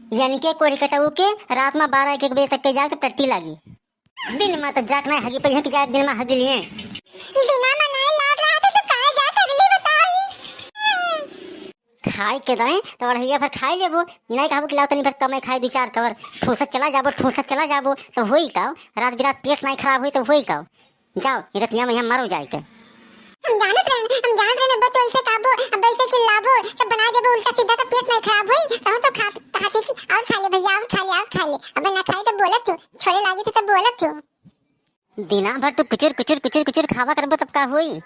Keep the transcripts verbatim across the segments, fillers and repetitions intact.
यानी के कोढ़ी कटऊ के रात मा बारह एक, एक बजे तक के जाग तो टट्टी लागी। दिन मा तो जाग नाहीं हगी, पहिया की जाग दिन मा हगी लिए। दिना मा नाहीं लाग रहा था तो काहे जाग अगली बताई? खाए के दाएं तो अढ़ैया भर खाए लेबो, नाहीं कहबो कि लाओ तनी भर कमे खाए दू चार कवर, ठूसत चला जाबो, ठूसत चला जाबो, तो होई का? रात बिरात पेट नाहीं खराब होई तो होई का? जाओ, ये रतिया मा यहाँ मरो जाए के। हम जानत रहे, हम जानत रहे, अब तो ऐसे कहबो, अब ऐसे चिल्लाबो, सब बना देबो उल्टा सीधा, तो पेट नाहीं खराब होई, तो हम तो खा, खाते थी, और खा ले भैया, और खा ले, और खा ले, अब ना खाए तो बोलत हो, छोड़े लागे थे तो बोलत हो। दिना भर तू कुचुर, कुचुर, कुचुर, कुचुर खावा करबो तब का होई?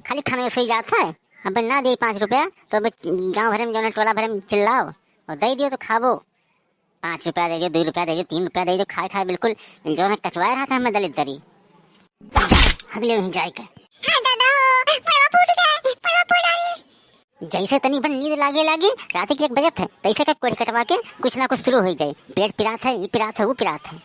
खाली खाने में सोई जात है। अब ना दे पाँच रुपया तो अब गाँव भरे में, जौन टोला भरे में चिल्लाओ और दे दियो तो खाबो। पाँच रुपया दे दियो, दो रुपया दे दियो, तीन रुपया दे दियो, खाए खाए बिल्कुल जौन है कचवाए रहा था हमें दलित दरी। अगले वहीं जाए के। हाँ दादा हो, पड़वा फूट गए, पड़वा फूट आइस। जैसे तनी भर नींद लागे लागी, रात के एक बजत है, तैसे का कोढ़ी कटवा के कुछ ना कुछ शुरू हो जाए। पेट पिरात है, ये पिरात है, वो पिरात है।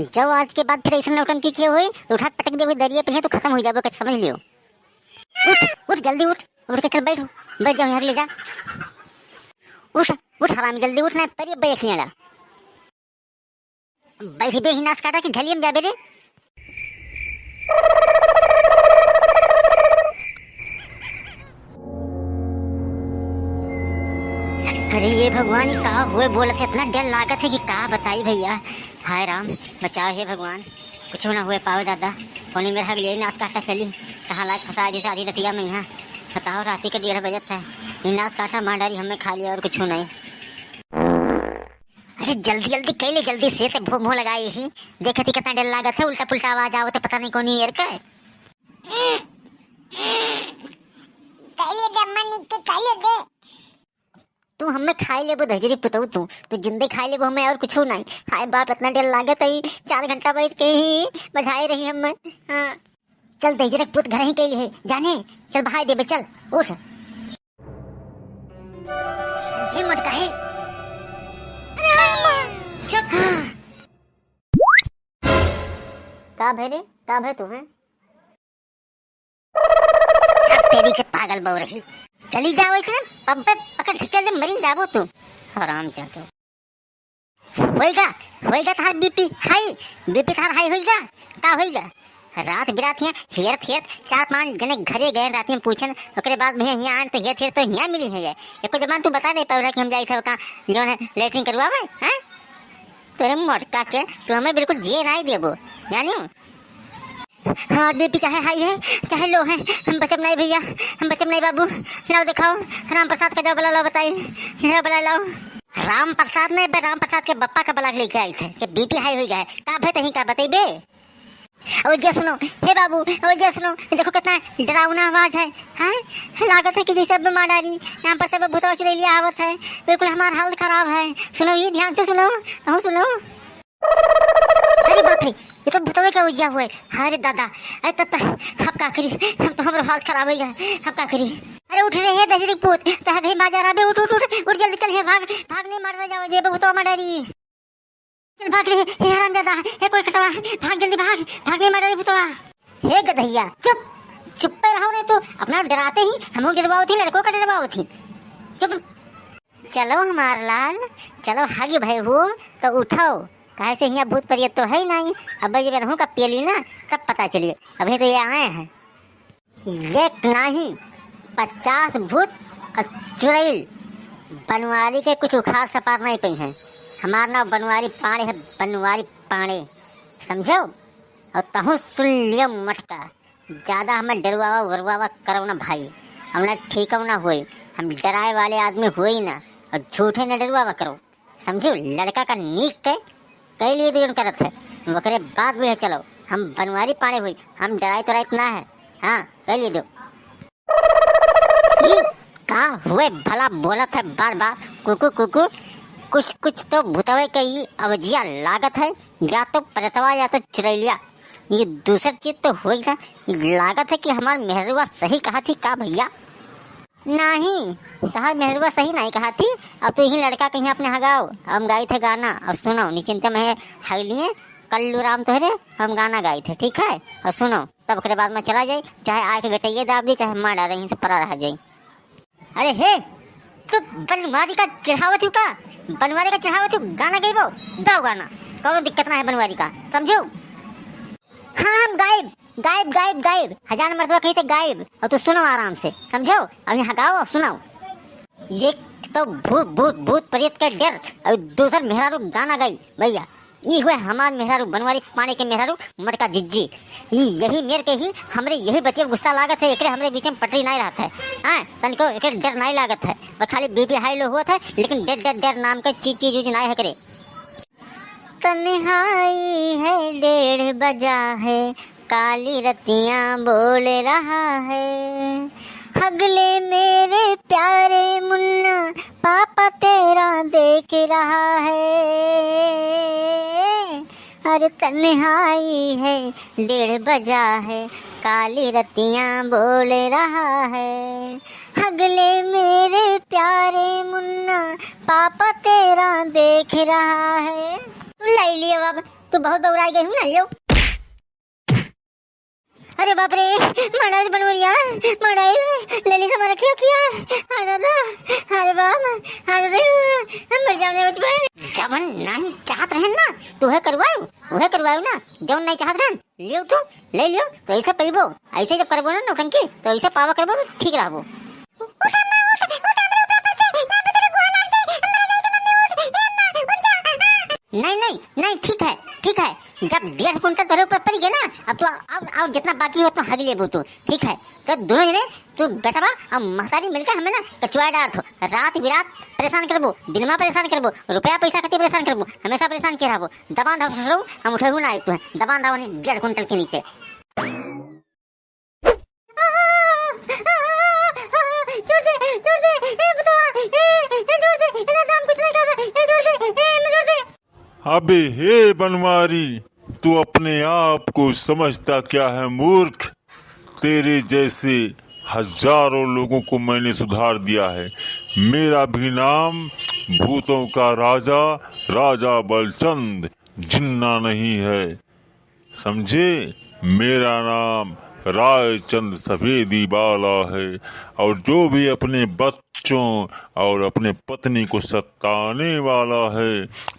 जब आज के बाद फिर ऐसे नौटंकी किए हुए, तो उठा पटक दे हुए दरिये पे, तो खत्म हो जाबो, कुछ समझ लियो। उठ, उठ, जल्दी उठ, उठ के चल बैठ, बैठ जाओ यहाँ ले जा। उठ, उठ हरामी, जल्दी उठ ना, पर ये बैठ यहाँ। बैठ बे, ही नास काटा कि झलियम जाबे रे। अरे ये भगवान, ई का हुए बोलत है, इतना डर लागत है कि का बताई भैया। हाय राम, बचाओ हे भगवान, कुछ ना हुए पावे दादा। फोनी मेरा हगले नास काटा चली, कहाँ लाग फंसा दी आधी रतिया में यहाँ। बताओ, राती के डेढ़ बजत है, ई नास काटा मार डारी हमें खा लिया और कुछ नहीं। अरे जल्दी जल्दी कैले, जल्दी से ते भो मुँह लगाए ही। देखत ही कितना डर लागत है, उल्टा पुल्टा आवाज आवत है, पता नहीं कौनी मेर का है। कैले दे अम्मा, निक के कैले दे। तू हमें खाई लेबो धजरी पुतऊ, तू तू जिंदे खाई लेबो हमें और कुछ नहीं। हाय बाप, इतना डर लागत है, चार घंटा बैठ के ही बजाए रही हमें। हाँ। चल दहिजरे के पूत घर ही कैली है, जाने, चल बहाई देबे, चल, उठ। हे मोटका हे। चुप। का भे रे, का भे तू है? अब तेरी के पागल बहू रही। चली जाओ इसने, पब्बे पकड़ ढकेल दे, मरिन जाबो तू। हराम जादो। होइगा, होइगा तहार बीपी हाई, बीपी तहार हाई होइगा, का होइगा? रात बिरात हियाँ हेरत हेरत चार पाँच जने घरे गए, रात में पूछन, ओकरे बाद में हियाँ आन तो हेरत हेरत तो हियाँ मिली है ये। एको जबान तू बता नहीं पावे कि हम जाई थे का जौन है लेटरिन करवावे, हैं? तोरे मोटका के, तू हमें बिल्कुल जिए नहीं देबो, जानियो? हमार बीपी चाहे हाई है, चाहे लो है, हम बचब नहीं भैया, हम बचब नहीं बाबू। लाओ दिखाओ, राम प्रसाद का जाओ बुला लाओ, बताई, जाओ बुला लाओ। राम प्रसाद नहीं बे, राम प्रसाद के बप्पा का बुला के लेके आई थे कि बीपी हाई हो गया है। का भे तही का बतइबे? ओ जे सुनो, हे बाबू, ओ जे सुनो, देखो कितना डरावना आवाज है, हैं? लागत है कि जैसे अब मार डारी, यहाँ पर सब भूतवा चुड़ैलिया आवत है, बिल्कुल हमार हालत खराब है। सुनो, ये ध्यान से सुनो, तहूँ सुनो। अरे बाप रे, ये तो भूतवे का उज्या हुआ है। अरे दादा, अरे तब तो हम का करी, हम तो हमरो हालत खराब हो गया, हम का करी। अरे उठ रे, हे दहिजरी पूत, चाहे कहीं बाजार आबे, उठ, उठ, उठ, उठ, जल्दी चल, हे भाग, भाग, नहीं मार जाओ, जे भूतवा मार डारी। चल भाग रे, हे हरामजादा, हे कोढ़ी कटवा, भाग जल्दी भाग, भाग नहीं मार डारी भूतवा। हे गधैया, चुप, चुप्पे रहो नहीं तो, अपना डराते ही हम डरवाओ थी, लड़कों का डरवाओ थी। चुप। चलो हमार लाल, चलो हग भय हो तो उठो, काहे से हियाँ भूत प्रेत तो है ही नहीं। अब जब रहूँ का पेली ना, तब पता चलिए, अभी तो ये आए हैं। एक नाही, पचास भूत और चुड़ैल बनवारी के कुछ उखाड़ सपार नहीं पई हैं। हमार नाम बनवारी पांड़े है, बनवारी पांड़े, समझो? और तहूँ सुन लियो मटका, ज्यादा हमें डरवावा उरवावा करो ना भाई, हम ना ठीक ना होई, हम डराए वाले आदमी होई ना, और झूठे न डरवावा करो। समझियो, लड़का का नीक के, के लिए भी उन करत है। ओकरे बाद भी है, चलो, हम बनवारी पाड़े हुई, हम डराई तो राइत ना है। हाँ, के लिए दो। ई का हुए भला बोलत है बार बार, कुकु कुकु, कुछ कुछ तो भूतवे के ई अवजिया लागत है, या तो प्रेतवा या तो चुड़ैलिया। ये दूसर चीज तो होई ना, ई लागत है कि हमार मेहरुआ सही कहा थी का भैया? नाही, तहार मेहरुआ सही नाही कहा थी। अब तू यही लड़का कहीं अपने हगाओ, हम गाई थे गाना और सुनो, निश्चिंत में है लिए कल्लू राम तोहरे, हम गाना गाई थे, ठीक है? और सुनो, तब ओकरे बाद में चला जाए, चाहे आए के गटैये दाब दे, चाहे मार डाले, यहीं से परा रह जाए। अरे हे, तू बनवारी का चढ़ावत हूँ का? बनवारी का चढ़ावा तू गाना गइबो, गाओ गाना, कौनो दिक्कत ना है बनवारी का, समझो? हाँ, हम गाइब, गाइब, गाइब, गाइब, हजार मर्तबा कही थे गाइब, और तू सुनो आराम से, समझो? अब यहाँ गाओ और सुनाओ। एक तो भूत, भूत, भूत प्रेत के डर, और दूसर मेहरारू गाना गाई, भैया। ई हुए हमार मेहरारू, बनवारी पानी के मेहरारू, मटका जिज्जी। ई यही मेर के ही, हमरे यही बतिया गुस्सा लागत है, एकरे हमरे बीच में पटरी नाई रहत है। हाँ, तनिको एकरे डर नाई लागत है, बस खाली बीपी हाई लो होत है, लेकिन डर, डर, डर नाम के चीज, चीज, उज नाई है करे। तन्हाई है, डेढ़ बजा है, काली रतियां बोल रहा है, हगले मेरे प्यारे मुन्ना, पापा तेरा देख रहा है। अरे तन्हाई है, डेढ़ बजा है, काली रतियां बोल रहा है, हगले मेरे प्यारे मुन्ना, पापा तेरा देख रहा है। तू लाई लियो अब, तू बहुत बौराई गई हूँ ना, लियो। अरे बाप रे, मार डालिस बनवरिया, मार डालिस, ले ली हमारा क्यों किया? हाय दादा, अरे बाप, हाय दादा, हम मर जाने बचपन। जवन नहीं चाहत रहन ना, तू है करवाऊ, वह करवाऊ ना, जवन नहीं चाहत रहन, लियो तू, ले लियो, तो ऐसे पइबो, ऐसे जब करबो ना नौटंकी, तो ऐसे पावा करबो तो ठीक रहबो। उठ अम्मा, उठ, उठ, हमरे ऊपर से, यहाँ पे तेरे बुआ लाग जाए, मर जाए तो मम्मी उठ, ए अम्मा, उठ जा, आ, आ। नहीं, नहीं, नहीं, ठीक है, ठीक है। जब डेढ़ कुंटल तोरे ऊपर पड़ गए ना, अब तो और, और जितना बाकी हो तो हग लेबो तू, ठीक है? तो दोनों जने, तू बेटवा और महतारी मिलके हमें ना कचुआ डार थो। रात बिरात परेशान करबो, दिन में परेशान करबो, रुपया पैसा खातिर परेशान करबो, हमेशा परेशान के रहबो। दबान रहो ससुरो, हम उठेबो ना आइब तुहे। दबान रहो नहीं डेढ़ कुंटल के नीचे। छोड़ दे, छोड़ दे, ए बुतवा, ए, ए, छोड़ दे, ए दादा, हम कुछ नहीं खाबे, ए, छोड़ दे, ए, हमें छोड़ दे। अबे हे बनवारी, तू अपने आप को समझता क्या है मूर्ख? तेरे जैसे हजारों लोगों को मैंने सुधार दिया है। मेरा भी नाम भूतों का राजा, राजा बलचंद जिन्ना नहीं है। समझे? मेरा नाम रायचंद सफेदी वाला है, और जो भी अपने बच्चों और अपने पत्नी को सताने वाला है,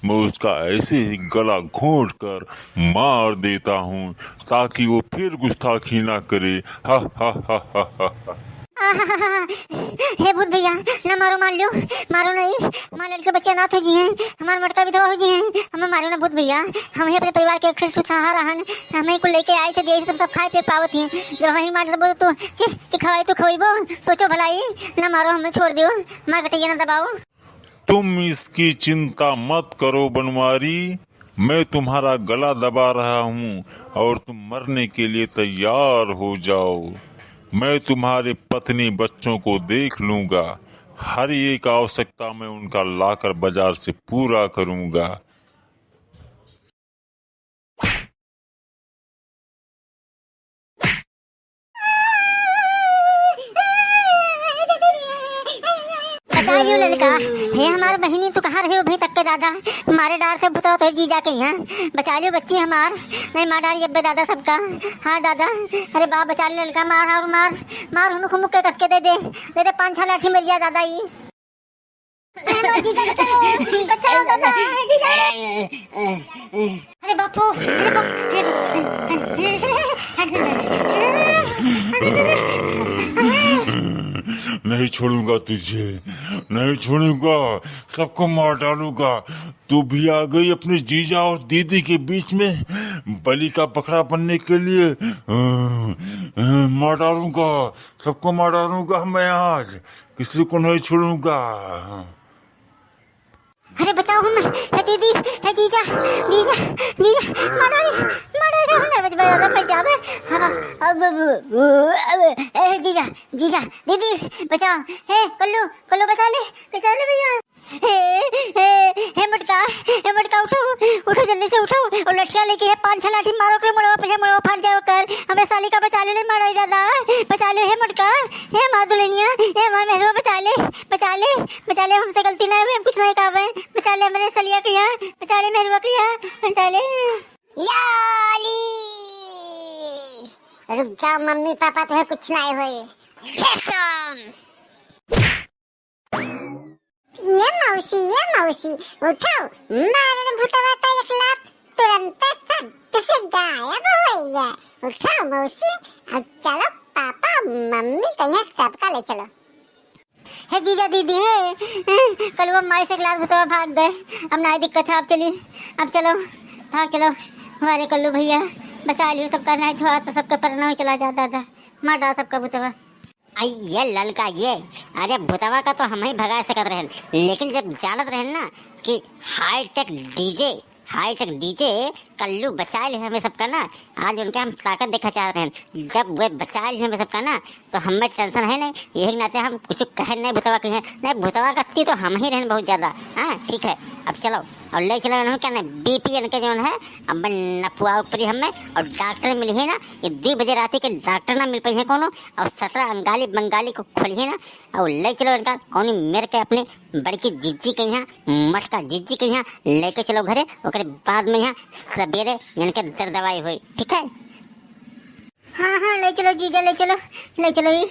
मैं उसका ऐसे ही गला घोंट कर मार देता हूँ, ताकि वो फिर गुस्ताखी ना करे। हा, हा, हा, हा, हा, हा। आहाहाहा। हे भूत भैया, ना मारो, मार लियो, मारो नहीं, हमार लड़के बच्चे अनाथ हो जी हैं, हमार मटका विधवा हो जी हैं, हमें मारो ना भूत भैया, हम ही अपने परिवार के एक ठो सहारा हन, हमें को लेके आए थे, दिए थे, तुम सब खाए पिए पावत हैं, जब हमें मार देबो तो के, के खवाई तो खवाइबो, सोचो भलाई, ना मारो, हमें छोड़ दियो, हमार गटैया ना दबाओ। तुम इसकी चिंता मत करो बनवारी, मैं तुम्हारा गला दबा रहा हूँ और तुम मरने के लिए तैयार हो जाओ। मैं तुम्हारे पत्नी बच्चों को देख लूँगा, हर एक आवश्यकता मैं उनका लाकर बाजार से पूरा करूँगा। बचा लियो ललका। हे हमार बहिनी, तू कहाँ रहे हो अभी तक के दादा? मारे डार से भूतवा तोहरे जीजा के यहाँ। बचा लियो बच्ची हमार, नहीं मार डारी अब्बे दादा सबका। हाँ दादा, अरे बाप, बचा लियो ललका, मार और मार, मार हुमुक हुमुक के कस के दे दे, दे दे पाँच छह लाठी मर जा दादा ई। अरे जीजा, बचाओ, बचाओ, दादा, जीजा। अरे बापू, अरे बाप, अरे बाप। नहीं छोड़ूंगा तुझे, नहीं छोड़ूंगा, सबको मार डालूंगा। तू भी आ गई अपने जीजा और दीदी के बीच में बलि का बकरा बनने के लिए। मार डालूंगा, सबको मार डालूंगा मैं आज। किसी को नहीं छोड़ूंगा। अरे बचाओ हम, हे दीदी, हे जीजा, जीजा, जीजा, मारो रे, मारो रे, हम नहीं बच पाए, हम मर जावे। हम, अब, अब, अब, ए जीजा, जीजा, दीदी, बचाओ, हे कल्लू, कल्लू बचा ले, बचा ले भैया। हे, हे, हे मटका, हे मटका उठो, उठो जल्दी से उठो, और लठिया लेके है पाँच छह लाठी मारो के मुड़वा पे, मुड़वा फाट जाओ कर, हमरे साली का बचा ले, मारो दादा, बचा ले, हे मटका, हे माँ दुल्हनिया, हे माँ मेहरुआ बचा ले, बचा ले, बचा ले, हमसे गलती ना हुई, हम कुछ नहीं खावे, बचा ले हमरे सलिया किया, बचा ले मेहरुआ किया, बचा ले। लाली, रुक जाओ मम्मी पापा, तुम्हें कुछ नहीं होए। कसम। ये मौसी, ये मौसी, उठाओ, मारे भूतवा का एक लात, तुरंत सट से गायब हो गया। उठाओ मौसी, अब चलो पापा मम्मी कहिया सबका ले चलो। हे जीजा दीदी, हे, कलुआ माई से एक लात भूतवा भाग गए, अब नाई दिक्कत है, अब चली, अब चलो, भाग चलो। हमारे कल्लू भैया बचा लियो सबका, नहीं तो आज तो सबका परना ही चला जाता था, मार डाला सबका भूतवा। आई ये ललका ये, अरे भूतवा का तो हम ही भगा सकत रहन, लेकिन जब जानत रहन ना कि hi tech DJ, hi tech DJ Kallu बचा ले हमें सबका ना, आज उनके हम ताकत देखा चाहत रहन। जब वे बचा ले हमें सबका ना, तो हमें टेंशन है नहीं, यही नाते हम कुछ कहे नहीं भूतवा कहीं, नहीं भूतवा का ती तो हम ही रहन बहुत ज्यादा। हाँ ठीक है, अब चलो और ले चलो इन्हों क्या नहीं बीपी इनके जौन है, अब नपुआ ऊपरी हमें और डॉक्टर मिली है ना, ये दो बजे रात के डॉक्टर ना मिल पाई है कोनो, और सटरा अंगाली बंगाली को खोली है ना, और ले चलो इनका कौनी मेर के अपने बड़की जिज्जी के यहाँ, मटका जिज्जी के यहाँ लेके चलो घरे, ओकरे बाद में यहाँ सवेरे इनके दर दवाई होई, ठीक है? हाँ हाँ, ले चलो जीजा, ले चलो, ले चलो ये।